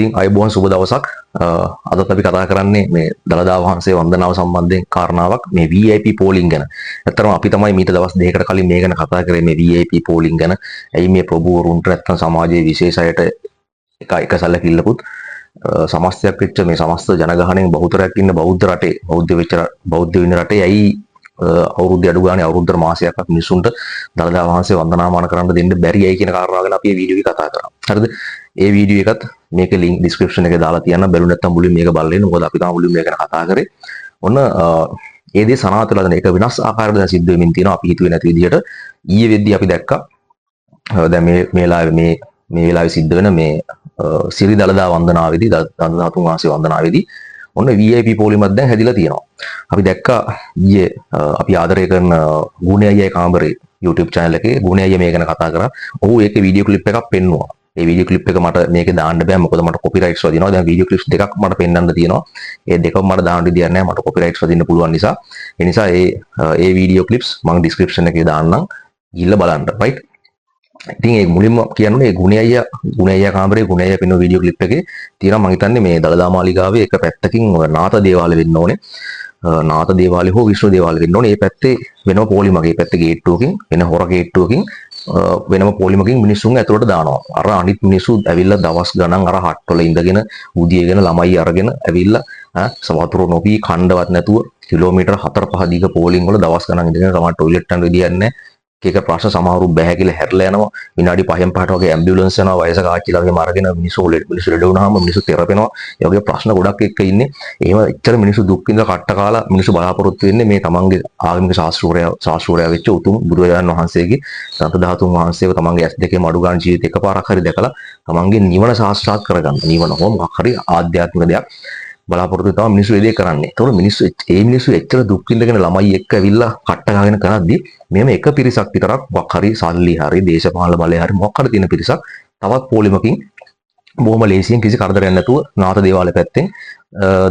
ඉතින් ආයුබෝවන්, සුබ දවසක්. අදත් අපි කතා කරන්නේ මේ දළදා වහන්සේ වන්දනාව සම්බන්ධයෙන් කාරණාවක්, මේ VIP පෝලිං ගැන. ඇත්තටම අපි තමයි මීට දවස් 2කට කලින් මේ ගැන කතා කරේ, මේ VIP පෝලිං ගැන. ඇයි මේ ප්‍රභූවරුන්ට නැත්තම් සමාජයේ විශේෂ අයට එක එක සැලකිල්ලකුත්, සමස්තයක් වෙච්ච මේ සමස්ත ජනගහනයෙන් බහුතරයක් ඉන්න බෞද්ධ රටේ, බෞද්ධ වෙච්ච බෞද්ධ වෙන රටේ ඇයි අවුරුද්ද අඩු ගානේ අවුරුද්දට මාසයක්වත් මිනිසුන්ට දළදා වහන්සේ වන්දනාමාන කරන්න දෙන්න බැරි ඇයි කියන කාරණාව ගැන අපි මේ වීඩියෝ එකේ කතා කරා. හරිද? ඒ වීඩියෝ එකත් මේකේ ලින්ක් ඩිස්ක්‍රිප්ෂන් එකේ දාලා තියන්න. බැලු නැත්තම් මුලින් මේක බලන්න ඉන්න. මොකද අපි තමයි මුලින් මේක ගැන කතා කරේ. ඔන්න ඒ දේ සනාථ වෙලා දැන් ඒක වෙනස් ආකාරයකට දැන් සිද්ධ වෙමින් තියෙනවා අපි හිතුවේ නැති විදිහට. ඊයේ වෙද්දී අපි දැක්කා දැන් මේ මේ වෙලාවේ මේ මේ වෙලාවේ සිද්ධ වෙන මේ සිරි දළදා වන්දනාවේදී, දළදා ධාතුන් වහන්සේ වන්දනාවේදී ඔන්න VIP පොලිමක් දැන් හැදිලා තියෙනවා. අපි දැක්කා ඊයේ අපි ආදරය කරන ගුණ අයියා කාමරේ YouTube channel එකේ ගුණ අයියා මේ ගැන කතා කරා. ඔහු ඒකේ වීඩියෝ ක්ලිප් එකක් පෙන්නුවා. ඒ වීඩියෝ ක්ලිප් එක මට මේකේ දාන්න බෑ, මොකද මට කොපිරයිට්ස් වදිනවා. දැන් වීඩියෝ ක්ලිප්ස් දෙකක් මට පෙන්වන්න තියෙනවා. ඒ දෙකම මට දාන්න විදියක් නෑ, මට කොපිරයිට්ස් වදින්න පුළුවන් නිසා. ඒ නිසා ඒ ඒ වීඩියෝ ක්ලිප්ස් මම ඩිස්ක්‍රිප්ෂන් එකේ දාන්නම්. ගිහිල්ලා බලන්න. රයිට්. ඉතින් ඒ මුලින්ම කියන්නේ ඒ ගුණ අයියා, ගුණ අයියා කාමරේ ගුණ අයියා පෙන්වන වීඩියෝ ක්ලිප් එකේ තියෙනවා, මං හිතන්නේ මේ දළදා මාලිගාවේ එක පැත්තකින් ඔය නාත දේවාලෙ වෙන්න ඕනේ. නාත දේවාලෙ හෝ විෂ්ණු දේවාලෙ වෙන්න ඕනේ. ඒ පැත්තේ වෙනම පොලිමක, ඒ පැත්තේ ගේට්ටුවකින් වෙන හොර ගේට්ටුවකින් වෙනම පොලිමකින් මිනිස්සුන් ඇතුළට දානවා. අර අනිත් මිනිස්සු ඇවිල්ලා දවස් ගණන් අර හට්වල ඉඳගෙන උදියගෙන ළමයි අරගෙන ඇවිල්ලා වතුර නොබී කණ්ඩවත් නැතුව කිලෝමීටර් 4 5 දිග පෝලිං වල දවස් ගණන් ඉඳගෙන තමයි ටොයිලට් යන්න විදියක් නැහැ. එක එක ප්‍රශ්න, සමහරු බැහැ කියලා හැරිලා යනවා. විනාඩි 5න් 5ට වගේ ඇම්බියුලන්ස් යනවා වයසක ආච්චිලා වගේම අරගෙන. මිනිස්සු මිනිස්සු ලෙඩ වුණාම මිනිස්සු තෙරපෙනවා. ඒ වගේ ප්‍රශ්න ගොඩක් එක්ක ඉන්නේ. එහෙම එච්චර මිනිස්සු දුක් විඳලා කට්ට කාලා මිනිස්සු බලාපොරොත්තු වෙන්නේ මේ තමන්ගේ ආගමික ශාස්ත්‍රූරයා ශාස්ත්‍රූරයා වෙච්ච උතුම් බුදුරජාණන් වහන්සේගේ දන්ත ධාතුන් වහන්සේව තමන්ගේ ඇස් දෙකේ මඩු ගන්න ජීවිත එකපාරක් හරි දැකලා තමන්ගේ නිවන සාක්ෂාත් කරගන්න. නිවන හෝ මොකක් හරි ආධ්‍යාත්මික දෙයක් බලාපොරොත්තු තමයි මිනිස්සු ඒ දේ කරන්නේ. ඒතකොට මිනිස්සු ඒ මිනිස්සු එච්චර දුක් විඳගෙන ළමයි එක්ක ඇවිල්ලා කට්ට ගහගෙන කරද්දි මෙහෙම එක පිරිසක් විතරක් මොකක් හරි සල්ලි හරි දේශපාලන බලය හරි මොකක් හරි තියෙන පිරිසක් තවත් පොලිමකින් බොහොම ලේසියෙන් කිසි කරදරයක් නැතුව නාත දේවාලය පැත්තෙන්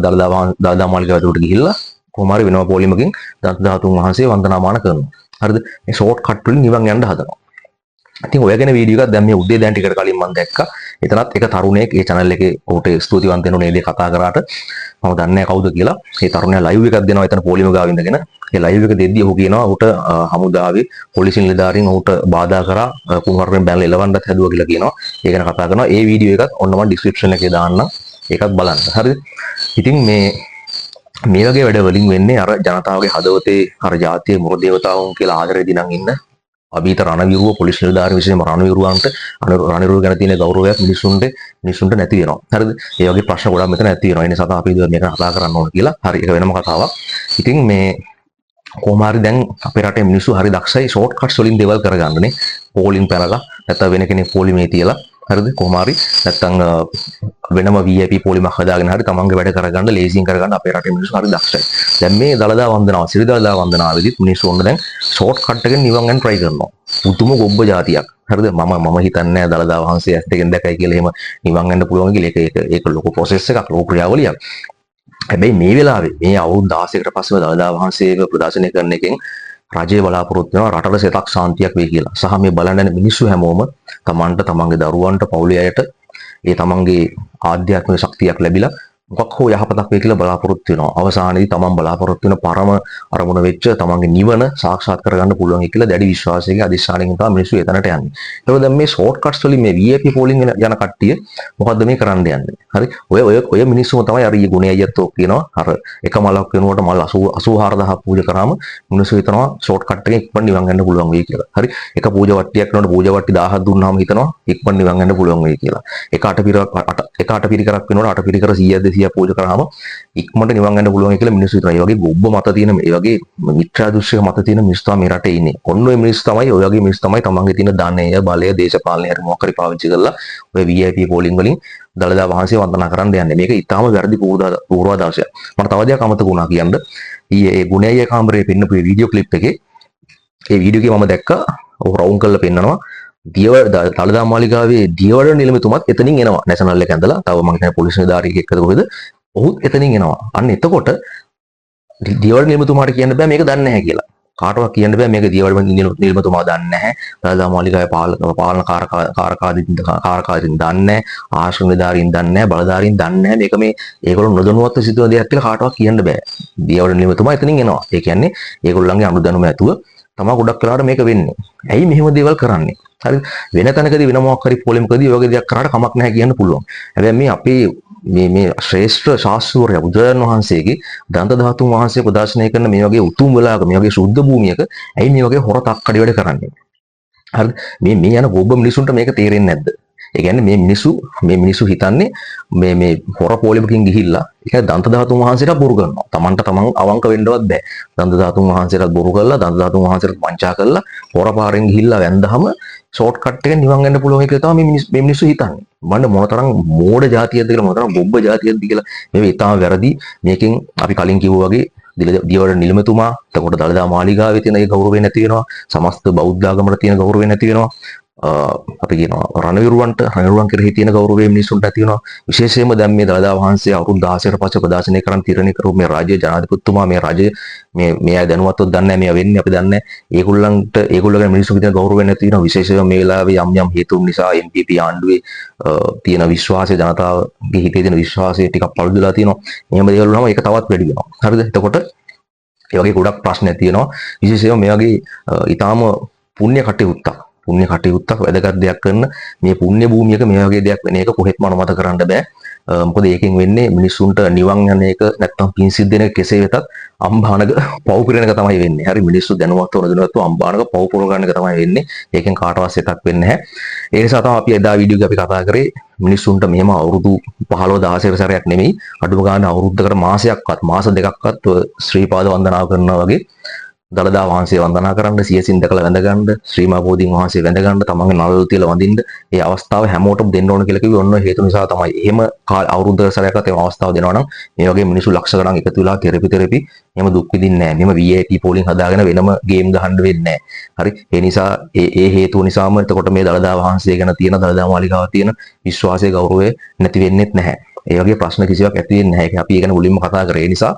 දළදා දළදා මාලිගාව ඇතුළට ගිහිල්ලා කොහොම හරි වෙනම පොලිමකින් දන්ත ධාතුන් වහන්සේ වන්දනාමාන කරනවා. හරිද? මේ ෂෝට් කට් වලින් නිවන් යන්න හදනවා. ඉතින් ඔය ගැන වීඩියෝ එකක් දැන් මේ උදේ දැන් ටිකට කලින් මම දැක්කා. එතනත් එක තරුණයෙක් ඒ channel එකේ, ඔහුට ස්තුතිවන්ත වෙන්න ඕනේ ඒ දේ කතා කරාට. මම දන්නේ නැහැ කවුද කියලා. ඒ තරුණයා ලයිව් එකක් දෙනවා එතන පොලිම ගාව ඉඳගෙන. ඒ ලයිව් එක දෙද්දී ඔහු කියනවා ඔහුට හමුදාවේ පොලිසි නිලධාරීන් ඔහුට බාධා කරා, කුණුහරුපෙන් බැනලා එලවන්නත් හැදුවා කියලා කියනවා. ඒ ගැන කතා කරනවා. ඒ වීඩියෝ එකත් ඔන්න මම ඩිස්ක්‍රිප්ෂන් එකේ දාන්නම්. ඒකත් බලන්න. හරිද? ඉතින් මේ මේ වගේ වැඩ වලින් වෙන්නේ අර ජනතාවගේ හදවතේ අර ජාතිය මුර දේවතාවුන් කියලා ආදරය දිනන් ඉන්න අභීත රණවිරුව, පොලිස් නිලධාරීන්, විශේෂයෙන්ම රණවිරුවන්ට රණවිරුව ගැන තියෙන ගෞරවයක් මිනිසුන්ට මිනිසුන්ට නැති වෙනවා. හරිද? ඒ වගේ ප්‍රශ්න ගොඩක් මෙතන ඇති වෙනවා. ඒ නිසා තමයි අපි මේක කතා කරන්න ඕන කියලා. හරි, ඒක වෙනම කතාවක්. ඉතින් මේ කොහොම හරි දැන් අපේ රටේ මිනිස්සු හරි දක්ෂයි ෂෝට් කට්ස් වලින් දේවල් කරගන්නනේ. පෝලිං පැනලා නැත්නම් වෙන කෙනෙක් පොලිමේ තියලා, හරිද, කොහොම හරි නැත්නම් වෙනම VIP පොලිමක් හදාගෙන හරි තමන්ගේ වැඩ කරගන්න, ලේසියෙන් කරගන්න අපේ රටේ මිනිස්සු හරි දක්ෂයි. දැන් මේ දළදා වන්දනාව, සිරි දළදා වන්දනාවේදීත් මිනිස්සු ඔන්න දැන් ෂෝට් කට් එකෙන් නිවන් යන්න try කරනවා. පුදුම ගොබ්බ ජාතියක්. හරිද? මම මම හිතන්නේ නෑ දළදා වහන්සේ ඇස් දෙකෙන් දැකයි කියලා එහෙම නිවන් යන්න පුළුවන් කියලා. ඒක ඒක ඒක ලොකු ප්‍රොසෙස් එකක්, ලොකු ක්‍රියාවලියක්. හැබැයි මේ වෙලාවේ මේ අවුරුදු 16කට පස්සෙම දළදා වහන්සේව ප්‍රදර්ශනය කරන එකෙන් රජය බලාපොරොත්තු වෙනවා රටට සෙතක් ශාන්තියක් වෙයි කියලා. සහ මේ බලන්න යන මිනිස්සු හැමෝම තමන්ට, තමන්ගේ දරුවන්ට, පවුලේ අයට ඒ තමන්ගේ ආධ්‍යාත්මික ශක්තියක් ලැබිලා මොකක් හෝ යහපතක් වෙයි කියලා බලාපොරොත්තු වෙනවා. අවසානයේදී තමන් බලාපොරොත්තු වෙන පරම අරමුණ වෙච්ච තමන්ගේ නිවන සාක්ෂාත් කරගන්න පුළුවන් කියලා දැඩි විශ්වාසයකින් අධිෂ්ඨානයකින් තමයි මිනිස්සු එතනට යන්නේ. ඒකෝ දැන් මේ ෂෝට් කට්ස් වලින් මේ VIP පෝලිං යන කට්ටිය මොකද්ද මේ කරන්න යන්නේ? හරි. ඔය ඔය ඔය මිනිස්සුම තමයි අර ඊයේ ගුණේ අයියත් ඔක් කියනවා. අර එක මලක් වෙනුවට මල් 80 84000 පූජා කරාම මිනිස්සු හිතනවා ෂෝට් කට් එකෙන් ඉක්මනට නිවන් යන්න පුළුවන් වෙයි කියලා. හරි. එක පූජා වට්ටියක් වෙනකොට පූජා වට්ටි 1000ක් දුන්නාම හිතනවා ඉක්මනට නිවන් යන්න පුළුවන් වෙයි කියලා. එක අට පිරක් අට එක අට පිරිකරක් වෙනකොට අට පිරිකර 100ක් 200ක් පූජා කරාම ඉක්මනට නිවන් යන්න පුළුවන් කියලා මිනිස්සු හිතනවා. ඒ වගේ ගොබ්බ මත තියෙන, ඒ වගේ මිත්‍යා දෘෂ්ටික මත තියෙන මිනිස්සු තමයි මේ රටේ ඉන්නේ. ඔන්න ඔය මිනිස්සු තමයි, ඔය වගේ මිනිස්සු තමයි තමන්ගේ තියෙන ධනය, බලය, දේශපාලනය හරි මොකක් හරි පාවිච්චි කරලා ඔය VIP පෝලිං වලින් දළදා වහන්සේ වන්දනා කරන්න යන්නේ. මේක ඉතාම වැරදි පූර්වාදර්ශයක්. මට තව දෙයක් අමතක වුණා කියන්න. ඊයේ ඒ ගුණය කාමරේ පෙන්නපු ඒ වීඩියෝ ක්ලිප් එකේ, ඒ වීඩියෝ එකේ මම දැක්කා ඔහු රවුම් කරලා පෙන්නනවා දියව දළදා මාලිගාවේ දියවඩන නිලමේතුමත් එතනින් එනවා නැෂනල් එක ඇඳලා. තව මං හිතන්නේ පොලිස් නිලධාරියෙක් එක්කද කොහෙද, ඔහුත් එතනින් එනවා. අන්න එතකොට දියවඩන නිලමේතුමාට කියන්න බෑ මේක දන්නේ නැහැ කියලා. කාටවත් කියන්න බෑ මේක දියවඩන නිලමතුමා දන්නේ නැහැ. දළදා මාලිගාවේ පාලන කාරකාදීන් දන්නේ නැහැ. ආශ්‍රම නිලධාරීන් දන්නේ නැහැ. බලධාරීන් දන්නේ නැහැ. මේක මේ ඒගොල්ලෝ නොදැනුවත්ව සිදුවන දෙයක් කියලා කාටවත් කියන්න බෑ. දියවඩන නිලමතුමා එතනින් එනවා. ඒ කියන්නේ ඒගොල්ලන්ගේ අනුදැනුම ඇතුව තමා ගොඩක් වෙලාවට මේක වෙන්නේ. ඇයි මෙහෙම දේවල් කරන්නේ? හරි, වෙන තැනකදී වෙන මොකක් හරි පොලිමකදී ඔය වගේ දෙයක් කරාට කමක් නැහැ කියන්න පුළුවන්. හැබැයි මේ අපේ මේ මේ ශ්‍රේෂ්ඨ ශාස්තෘවරයා බුදුරජාණන් වහන්සේගේ දන්ත ධාතුන් වහන්සේ ප්‍රදර්ශනය කරන මේ වගේ උතුම් වෙලාවක, මේ වගේ ශුද්ධ භූමියක ඇයි මේ වගේ හොර තක්කඩි වැඩ කරන්නේ? හරිද? මේ මේ යන ගොබ්බ මිනිසුන්ට මේක තේරෙන්නේ නැද්ද? ඒ කියන්නේ මේ මිනිස්සු හිතන්නේ මේ මේ හොර පොලිමකින් ගිහිල්ලා, ඒ කියන්නේ දන්ත ධාතුන් වහන්සේට බොරු කරනවා. තමන්ට තමන් අවංක වෙන්නවත් බෑ. දන්ත ධාතුන් වහන්සේටත් බොරු කරලා, දන්ත ධාතුන් වහන්සේටත් වංචා කරලා, හොර පාරෙන් ගිහිල්ලා වැන්දහම ෂෝට් කට් එකෙන් නිවන් යන්න පුළුවන් කියලා තමයි මේ මිනිස්සු හිතන්නේ. බලන්න මොනතරම් මෝඩ ජාතියක්ද කියලා, මොනතරම් ගොබ්බ ජාතියක්ද කියලා. මේ ඉතාම වැරදි. මේකෙන් අපි කලින් කිව්වා වගේ දියවඩන නිලමතුමා, එතකොට දළදා මාලිගාවේ තියෙන ඒ ගෞරවය නැති වෙනවා. සමස්ත බෞද්ධ ආගමට තියෙන ගෞරවය නැති වෙනවා. අපි කියනවා රණවිරුවන්ට, රණවිරුවන් කෙරෙහි තියෙන ගෞරවය මිනිස්සුන්ට ඇති වෙනවා. විශේෂයෙන්ම දැන් මේ දළදා වහන්සේ අවුරුදු 16කට පස්සේ ප්‍රදර්ශනය කරන්න තීරණය කරපු මේ රාජ්‍ය ජනාධිපතිතුමා, මේ රජය, මේ මේ අය දැනුවත්ව දන්නේ නැහැ මේවා වෙන්නේ, අපි දන්නේ නැහැ. ඒගොල්ලන්ට, ඒගොල්ලෝ ගැන මිනිස්සුන්ගේ තියෙන ගෞරවය නැති වෙනවා. විශේෂයෙන්ම මේ වෙලාවේ යම් යම් හේතුන් නිසා NPP ආණ්ඩුවේ තියෙන විශ්වාසය, ජනතාවගේ හිතේ තියෙන විශ්වාසය ටිකක් පළුදු වෙලා තියෙනවා. එහෙම දේවල් වුණාම ඒක තවත් වැඩි වෙනවා. හරිද? එතකොට ඒ වගේ ගොඩක් ප්‍රශ්න ඇති වෙනවා. විශේෂයෙන්ම මේ වගේ ඊටාම පුණ්‍ය කටයුත්තක්, වැදගත් දෙයක් කරන මේ පුණ්‍ය භූමියක මේ වගේ දෙයක් වෙන එක කොහෙත්ම අනුමත කරන්න බෑ. මොකද ඒකෙන් වෙන්නේ මිනිස්සුන්ට නිවන් යන එක නැත්තම් පින් සිද්ධ වෙන එක කෙසේ වෙතත් අම්බානක පව් පිරෙන එක තමයි වෙන්නේ. හරි, මිනිස්සු දැනුවත්ව නොදැනුවත්ව අම්බානක පව් පුර ගන්න එක තමයි වෙන්නේ. ඒකෙන් කාටවත් සිතක් වෙන්නේ නැහැ. ඒ නිසා තමයි අපි එදා වීඩියෝ එක අපි කතා කරේ මිනිස්සුන්ට මෙහෙම අවුරුදු 15 16 සැරයක් නෙමෙයි, අඩුම ගානේ අවුරුද්දකට මාසයක්වත් මාස දෙකක්වත් ඔය ශ්‍රී පාද වන්දනාව කරනවා වගේ දළදා වහන්සේ වන්දනා කරන්න, සියසින් දැකලා වැඳ ගන්න, ශ්‍රී මහ බෝධීන් වහන්සේ වැඳ ගන්න, තමන්ගේ නළල තියලා වඳින්න ඒ අවස්ථාව හැමෝටම දෙන්න ඕන කියලා කිව්වේ ඔන්න ඔය හේතු නිසා තමයි. එහෙම අවුරුද්දක සැරයක්වත් එහෙම අවස්ථාව දෙනවා නම් මේ වගේ මිනිස්සු ලක්ෂ ගණන් එකතු වෙලා තෙරපි තෙරපි එහෙම දුක් විඳින්නේ නැහැ. මෙහෙම VIP polling හදාගෙන වෙනම ගේම් ගහන්න වෙන්නේ නැහැ. හරි. ඒ නිසා ඒ ඒ හේතුව නිසාම එතකොට මේ දළදා වහන්සේ ගැන තියෙන, දළදා මාලිගාව තියෙන විශ්වාසය, ගෞරවය නැති වෙන්නෙත් නැහැ. ඒ වගේ ප්‍රශ්න කිසිවක් ඇති වෙන්නේ නැහැ. ඒක අපි ඒ ගැන මුලින්ම කතා කරේ. ඒ නිසා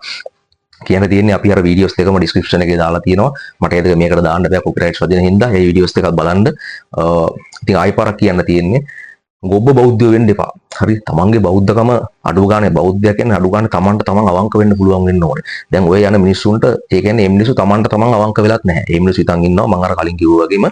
කියන්න තියෙන්නේ අපි අර වීඩියෝස් දෙකම ඩිස්ක්‍රිප්ෂන් එකේ දාලා තියෙනවා. මට ඒක මේකට දාන්න බෑ කොපිරයිට්ස් වදින හින්දා. ඒ වීඩියෝස් දෙකත් බලන්න. ඉතින් ආයි පාරක් කියන්න තියෙන්නේ ගොබ්බ බෞද්ධයෝ වෙන්න එපා. හරි, තමන්ගේ බෞද්ධකම අඩු ගානේ, බෞද්ධයා කියන්නේ අඩු ගානේ තමන්ට තමන් අවංක වෙන්න පුළුවන් වෙන්න ඕනේ. දැන් ඔය යන මිනිස්සුන්ට, ඒ කියන්නේ මේ මිනිස්සු තමන්ට තමන් අවංක වෙලත් නැහැ. ඒ මිනිස්සු හිතන් ඉන්නවා මං අර කලින් කිව්වා වගේම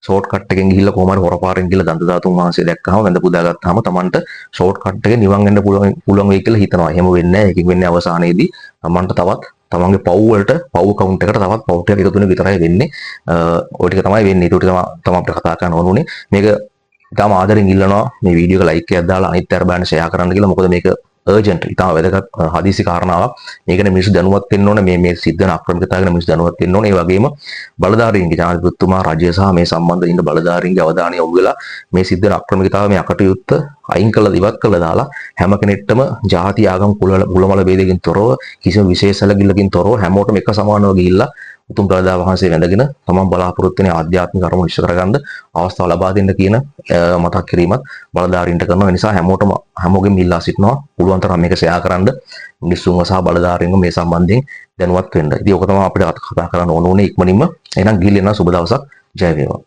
ෂෝට් කට් එකෙන් ගිහිල්ලා කොහොම හරි හොර පාරෙන් ගිහිල්ලා දන්ත ධාතුන් වහන්සේ දැක්කහම, වැඳ පුදා ගත්තාම තමන්ට ෂෝට් කට් එකෙන් නිවන් යන්න පුළුවන් පුළුවන් වෙයි කියලා හිතනවා. එහෙම වෙන්නේ නැහැ. ඒකෙන් වෙන්නේ අවසානයේදී තමන්ට තවත් තමන්ගේ පව් වලට, පව් කවුන්ට් එකට තවත් පව් ටිකක් එකතු වෙන විතරයි වෙන්නේ. ඔය ටික තමයි වෙන්නේ. ඒක ටික තමයි තමයි අපිට කතා කරන්න ඕන උනේ. මේක ඉතාම ආදරෙන් ඉල්ලනවා මේ වීඩියෝ එක ලයික් එකක් දාලා අනිත් අයට බලන්න ෂෙයා කරන්න කියලා. මොකද මේක අර්ජන්ට්, ඉතාම වැදගත් හදිසි කාරණාවක්. මේ ගැන මිනිස්සු දැනුවත් වෙන්න ඕන. මේ මේ සිද්ධ වෙන අක්‍රමිකතාව ගැන මිනිස්සු දැනුවත් වෙන්න ඕන. ඒ වගේම බලධාරීන්ගේ, ජනාධිපතිතුමා, රජය සහ මේ සම්බන්ධ ඉන්න බලධාරීන්ගේ අවධානය යොමු වෙලා මේ සිද්ධ වෙන අක්‍රමිකතාව, මේ අකටයුත්ත අයින් කළා, ඉවත් කළා දාලා හැම කෙනෙක්ටම ජාති, ආගම්, කුල කුලමල භේදයකින් තොරව, කිසිම විශේෂ සැලකිල්ලකින් තොරව හැමෝටම එක සමානව ගිහිල්ලා උතුම් දළදා වහන්සේ වැඳගෙන තමන් බලාපොරොත්තු වෙන ආධ්‍යාත්මික අරමුණු ඉෂ්ට කරගන්න අවස්ථාව ලබා දෙන්න කියන මතක් කිරීමත් බලධාරීන්ට කරනවා. ඒ නිසා හැමෝටම, හැමෝගෙම ඉල්ලා සිටිනවා පුළුවන් තරම් මේක ෂෙයා කරන්න, මිනිස්සුන්ව සහ බලධාරීන්ව මේ සම්බන්ධයෙන් දැනුවත් වෙන්න. ඉතින් ඔක තමයි අපිට කතා කරන්න ඕන උනේ ඉක්මනින්ම. එහෙනම් ගිහින් එන්න, සුබ දවසක්. ජය වේවා.